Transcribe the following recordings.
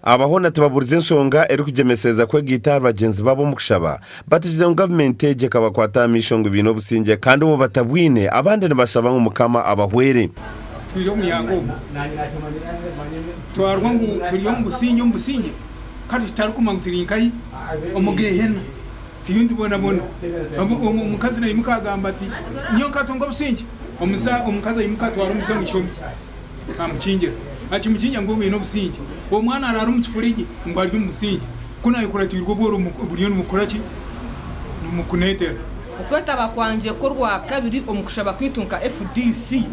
Aba hoona tibaburize enshonga erikugyemesereza kwegaita ahari bagyenzi baabo omu kushaba. Batugize ngu gavumenti egi ekabakwata aha maisho ngu baine obusingye kandi obwo batabwine, abandi nibashaba ngu Mukama abahwere. Tutwire omu ihanga omu, twarwa ngu turi omu busingye omu busingye, kandi tutarikumanya ngu turi nkahi omu geehena, turiyo nitubonabona. Omukazi naimuka agamba ati, Nyowe nkatunga obusingye. Omukazi aimuka atwara omuze omu kihome. Amukingira. Akimukingira ngu oine obusingye. Omwana araara omu kifuregi ngu ari omu busingye. Ku naayekuratirwe obworo buriyo nibukora ki? Nibumunetera. Okwetaba kwangye kw'orwakabiri omu kushaba kwaitu nka FDC,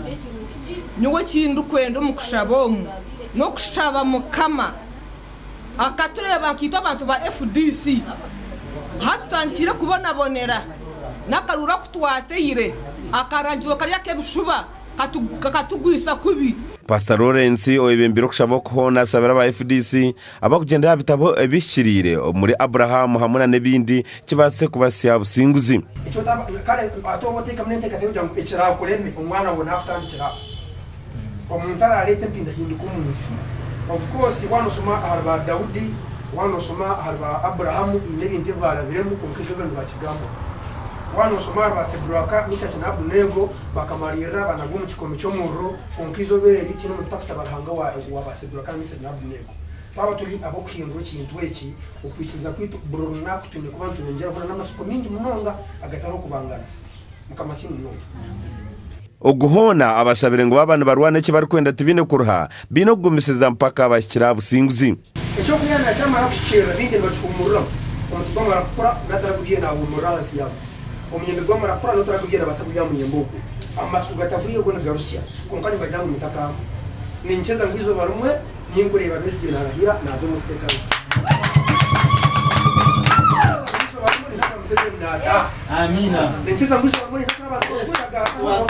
nyowe eki ndikwenda omu kushaba omu n'okushaba Mukama akatureeba nkaitwe abantu ba FDC ahu tutandikire kubonabonera n'akaruuru aku twateire akaragiro kari ak'ebishuba. Kakatugwisa kubi. Pastor Lawrence oyebembire okushaba oku hoona ashabire aba FDC abakugyendera aha bitabo ebihikiriire omuri Abrahamu hamwe na n'ebindi kibaase kubasya businguzi. Eki otaba, kare hati oba oteekamu n'enteekateeka y'okugira ngu ekiraakureme omwana waawe naakutandikira aho. Omuntu araareeta empindahinduka omu nsi. Of course waaba nooshoma ahari ba Daudi, waaba nooshoma ahari ba Abrahamu, haine ebintu ebi baarabiremu kwonka eizooba eryo nibakigambaho. Waaba nooshoma ahari ba Seduraaka, Misaki na Abuneego, Bakamariirira banagwa omu kikoomi ky'omuriro, kwonka eizooba eri tihaine omuntu otakushaba Ruhanga wa ba Seduraka na Misaki na Abudineego. Twaba turi ab'okuhindura ekintu eki, okwikiriza kwaitu buri runaku twine kuba nitweyongyeraho n'amatsiko maingi munonga agatariho kubangaanisa. Mukama asiimwe munonga. Ogu hoona abashabire ngu baaba nibarwana eki barikwenda tibaine kuruha, baine okugumisiriza mpaka bahikire aha businguzi. Eky'okuyanira kyamara kuhikiirira, baingi nibakihuumuriramu. Omuti gwamara kukura, n'atarikubyenda nahuumurira ahansi yaagwo. Omuyembe gwamara kukura, n'otarikubyenda nabaasa kurya aha muyembe ogwo. Amasiko gatahwire go nigarusya, kwonka nibagira ngu mutakaafa. Ninkyeza ngu eizooba rimwe ninkureeba Besigye naarahira naaza omu State House. Ninkyeza ngu eizooba rimwe ninza kureba Museveni naataaha. Ninkyeza ngu eizooba rimwe ninza kureba abantu barikweyagarraho.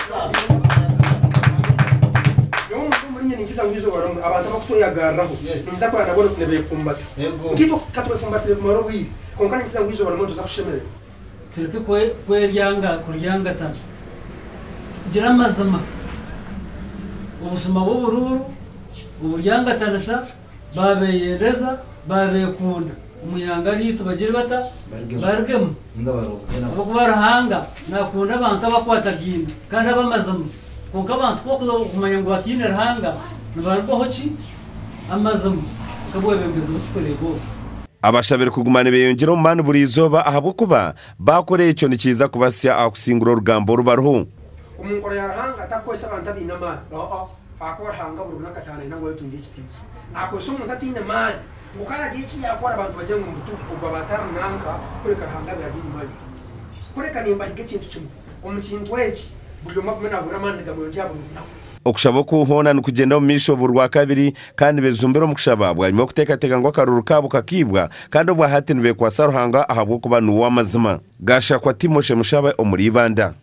Nyowe omunda omurinye ninkyeza ngu eizooba rimwe abantu abakutweyagarraho ninza kureba nabo nibefumbata. Nkaitwe katwefumbasire kumara obwire, kwonka ninkyeza ngu eizooba rimwe nituza kushemererwa. Tureke kweryangatana, tugire amazima. Obusuma bw'oburuuru oburyangatanisa, baabeyendeza, baabekunda omu ihanga ryaitu bagire bata? Barugemu. Ahabw'okuba Ruhanga naakunda abantu abakwatagaine kandi ab'amazima. Kwonka abantu ku barikuza kumanya ngu bataine Ruhanga, nibarugwaho ki? Amazima. Nk'obwebembezi obu turikureeba obu. Abashabire kuguma nibeyongyera omu maani buri izooba ahabw'okuba baakora ekyo nikiiza kubasya aha kusingura orugamba oru bariho. Omu nkora ya Ruhanga, takukozesa abantu abaine amaani. Aa, ahakuba Ruhanga buri runaku ataana ngu ayetungye ekitiinisa. Naakozesa omuntu ataine maani, ngu ku aragire eki yaakora abantu bagire ngu omu butuufu ogwo aba atari nanka, kureka Ruhanga abe ari enyima ye. Kureka nimbahiga ekintu kimwe, omu kintu eki, buri omwe agume naahurira amaani nigamweyongyera buri runaku. Okushaba oku hoona nikugyenda omu maisho buri Rwakabiri kandi nibejumbira omu kushaba bwanyima y'okuteekateeka ngu akaruuru kaabo kakiibwa kandi obwa hati nibeekwatsa Ruhanga ahabw'okuba niwe ow'amazima. Gashakwa Timoshe Mushabe omuri Ibanda.